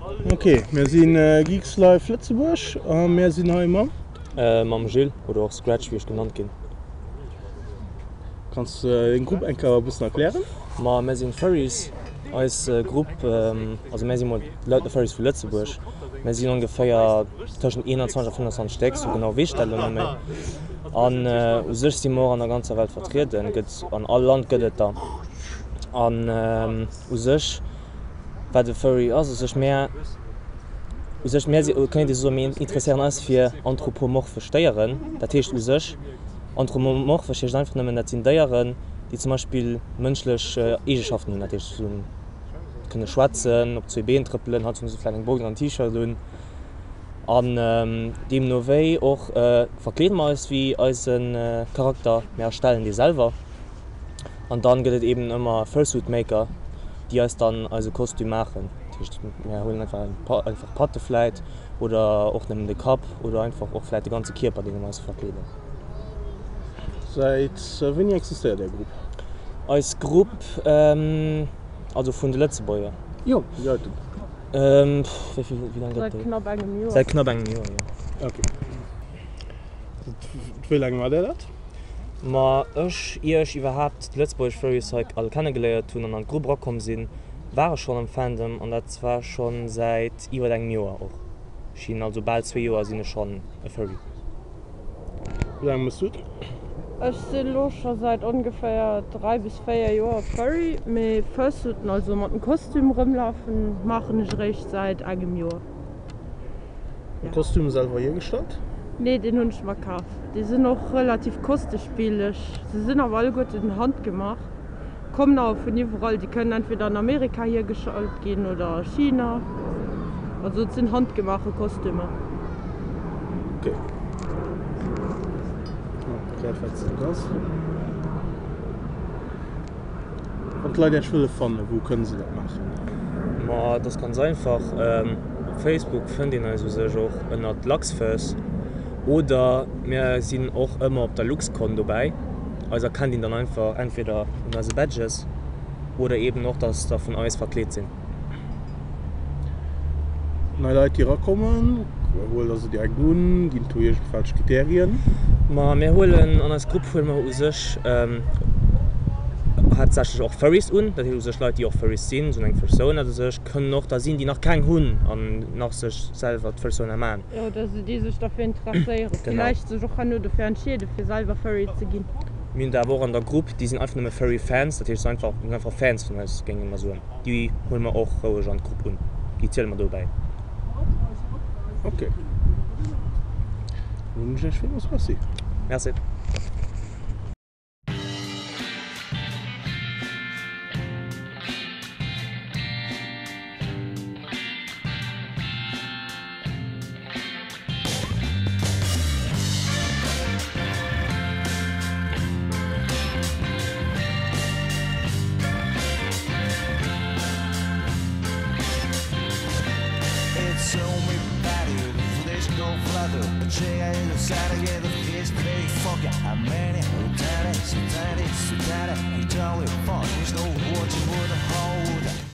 Ok, mir si Geeks Live Lëtzebuerg a mir sinn hei mam. Mam Gilles, oder och Scratch wéi ech genannt ginn. Kanns de deng Grupp eng Kéier e bëssen erklären? Ma mir sinn Furries. Eis Grupp, also mir si mol d'Lautner Furries vu Lëtzebuerg. Mir sinn ongeféier tëschent 21 a 25 Stéck, sou genau weess ech dat elo net méi. An u sech si mer och an der ganzer Welt vertrieden, gëtt an all Land gëtt et der. An u sech wat e Furry ass, u sech mär, u sech mär si, kéint ee soen, mir interesséieren eis fir anthropomorphesch Déieren. Dat heescht u sech, anthropomorphesch heescht einfach nëmmen, dat sinn Déieren, déi zum Beispill mënschlech Eegeschaften hunn. Dat heescht, se hunn, kënne schwätzen, op zwee Been trëppelen, haut hunn se vläicht eng Box an en T-Shirt un. An deemno wéi och verkleede mer eis wéi eise Charakter, mir erstellen dee selwer. An dann gëtt et eben ëmmer Fursuit Maker, déi eis dann eise Kostüm maachen. Dat heescht, mir huelen einfach eng einfach Patte vläit oder och nëmmen de Kapp oder einfach och vläit de ganze Kierper, dee mer eis verkleeden. Säit wéini existéiert Är Grupp? Eis Grupp, also vun de Lëtzebuerger? Jo, déi heiten. Wéi vill, wéi laang gëtt et déi? Säit knapp engem Joer. Säit knapp engem Joer, jo. Ok. Wéi laang maacht Där dat? Ma ech, ier ech iwwerhaapt d'Lëtzebuergesch Furries hei all kennegeléiert hunn an an d'Grupp erakomm sinn, war ech schonn am Fandom an dat zwar schonn säit iwwert engem Joer och. Ech sinn also bal zwee Joer sinn ech schonn e Furry. Wéi laang mëss du et? Ech sinn elo scho säit ongeféier 3 bis 4 Joer Furry, mee Fursuiten, also mat dem Kostüm erëmlafen, maachen ech eréischt säit engem Joer. Den Kostüm selwer hiergestallt? Nee, deen hunn ech mer kaf. Déi sinn och relativ kostespieleg. Se sinn awer alleguerten handgemaach, kommen awer vun iwwerall. Déi kënnen entweder an Amerika hiergestallt ginn oder a China. Also et sinn handgemaache Kostümer. Ok. Erkläert wat et ass. Wann d'Leit Iech wëlle fannen, wou kënne se dat maachen? Ma et ass ganz einfach, op Facebook fënnt een eis u sech och ënnert Luxfurs oder mir sinn och ëmmer op der Luxcon dobäi. Eis erkennt een dann einfach entweder un eise Badges oder eben och, dass der vun eis verkleet sinn. Nei Leit déi erakommen, huelt der se direkt un? Ginn et do iergendwelch Kriterien? Ma mir huelen an eis Grupp huele mer u sech haaptsächlech och Furries un, dat heescht u sech Leit déi och Furries sinn, esou eng Fursona u sech, kënnen och der sinn déi nach keng hunn an nach sech selwer d'Fursona man. Jo, oder se déi sech derfir interesséieren, villäicht sech och herno dofir entscheeden fir selwer Furry ze ginn. Mir hunn der awer och an der Grupp déi sinn einfach nëmme Furry Fans, dat heescht se einfach sinn einfach Fans vun eis géinge mer soen. Déi huele mer och roueg an d'Grupp un, déi ziele mer dobäi. Ok. Dann soen ech Iech villmools Merci. Merci.